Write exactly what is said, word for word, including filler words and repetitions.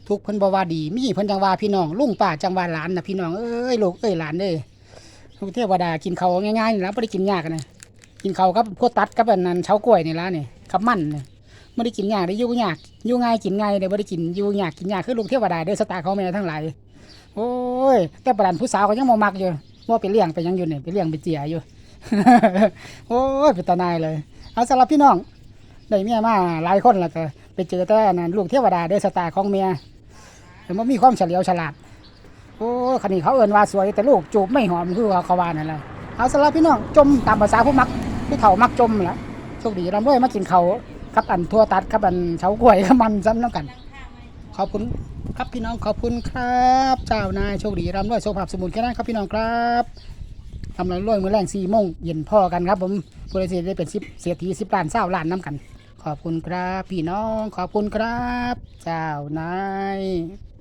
ทุกข์เพิ่นบ่ว่าดี มีเพิ่นจั่งว่าพี่น้อง ลุงป้าจั่งว่าหลานน่ะพี่น้องเอ้ย ลูกเอ้ยหลานเอ้ย ลูกเทวดากินข้าวง่ายๆนี่ล่ะ บ่ได้กินยากนะ กินข้าวกับพวกตัดกับอันนั้นเฉาก๊วยนี่ล่ะนี่ กับมันนี่ บ่ได้กินยากเด้ อยู่ยาก อยู่ง่ายกินง่ายเด้ บ่ได้กิน อยู่ยากกินยาก คือลูกเทวดาเด้อ สตาของแม่ทั้งหลาย โอ้ย แต่ปานนั้นผู้สาวก็ยังบ่มักอยู่ ว่าไปเลี้ยงไปหยังอยู่นี่ ไปเลี้ยงไปเจียอยู่ โอ้ย เป็นตาหน่ายเลย เอา สำหรับพี่น้อง ได้เมียมาหลายคนแล้วก็ไปเจอแต่อันนั้นลูกเทวดาเด้อ สตาของแม่ แต่บ่มีความเฉลียวฉลาด โอ้ย คันนี้เขาเอิ้นว่าสวยแต่ลูกจูบไม่หอม คือว่าเขาว่านั่นแหละ เอา สำหรับพี่น้อง จมตามภาษาผู้มัก ผู้เฒ่ามักจมนั่นล่ะ โชคดีร่ำรวยมากินข้าวกับอันถั่วตัดกับอันเฉาก๊วยกับมันซ้ำนำกัน ขอบคุณครับพี่น้อง ขอบคุณครับ เจ้านาย โชคดีร่ำรวย สุขภาพสมบูรณ์แข็งแรงครับพี่น้องครับ ร่ำรวยมื้อแลงสี่โมงเย็นพ้อกันครับผม ผู้ใดสิได้เป็นสิบ เศรษฐีสิบล้าน ซาวล้านนำกัน ขอบคุณครับพี่น้อง ขอบคุณครับ เจ้านาย เจ้านาย